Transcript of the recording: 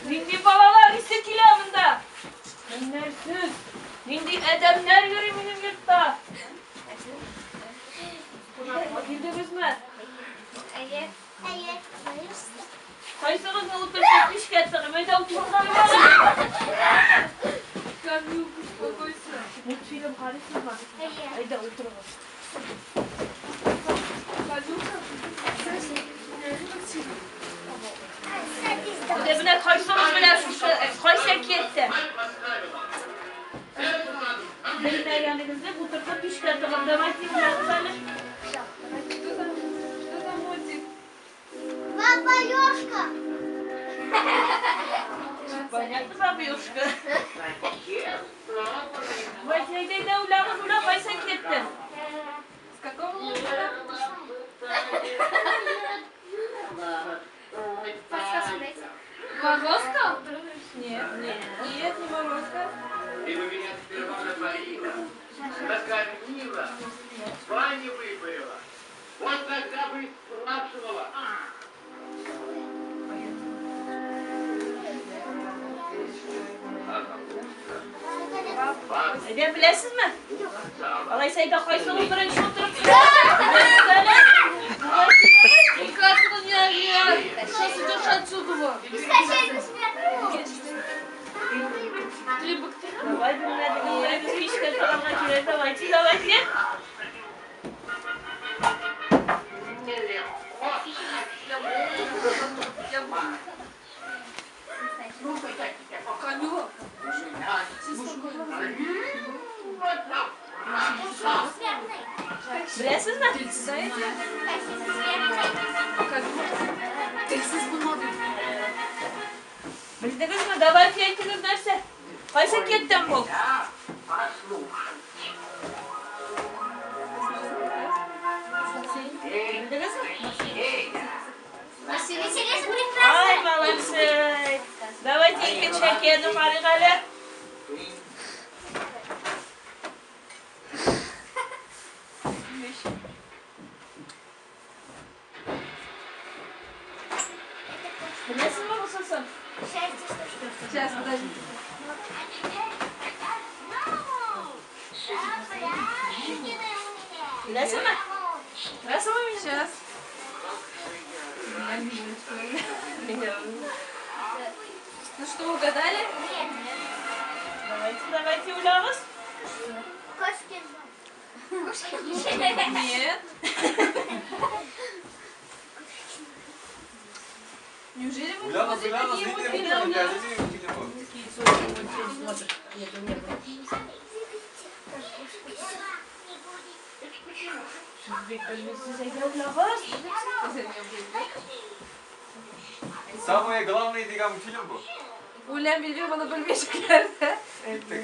Нинди балалар исе килә монда? Кемнәр сез? Нинди адәмнәр йөри минем йортта? Кунакка килдегезме? Әйе. Әйе. Кайсыгызны утыртып мичкә тыгып, әйдә утырырга. Камилка, успокойся. Мультфильм карыйсызмы? Әйе. Әйдә утырыгыз. Камилка, реально так сильно. Садись. Әйдә менә кайсыгыз менә шушы кайсы әкияттә? Белмәгәнегезне утыртып мичкә тыгып, давайте уйнагыз әле. Что за мультик? Баба Ёжка. Понятно, бабушка. Давайте, әйдә, әйдә, уйлагыз, уйла, кайсы әкияттә? С какого мультика? Подсказку дайте. Морозко? Нет. Нет. Нет, не Морозко. Ты бы меня сперва напоила, накормила, бани выпарила. Вот тогда бы и спрашивала. Әйдә, беләсезме? Алайса әйдә, кайсыгыз беренче утырып? Как это не орать? Сейчас идешь отсюда. Скачай бессмертный. Три богатыря? Давай, белмәдегез, мичкә тыгарга кирәк. Давайте, давайте. Нелегко. Я Камила, сиди спокойно. Бессмертный. Беләсезме? Знаете? Бессмертный. Камила, телсез булмады. Белдегезме? Давайте әйтегез нәрсә? Кайсы әкияттән бу? Я послушай. Белдегезме? Василиса Ай, прекрасная. молодцы. Давайте икенче әкиятне карыйк әле. Беләсезме бусын? Счастье, что Сейчас, подожди. Беләсезме? Беләсезме? Сейчас. Я вижу, что это. Ну что, угадали? Нет. Давайте, давайте, уйлагыз. Кошки. Нет. Неужели вы не Уйлагыз, смотрите уйлагыз, такие нинди мультфильмы? мультфильм, нинди мультфильм бу? Нет, у меня Сез әйдә уйлагыз. Самое главное дигән мультфильм бу. Үләм белмим, аны белмәячәкләр. Киттек.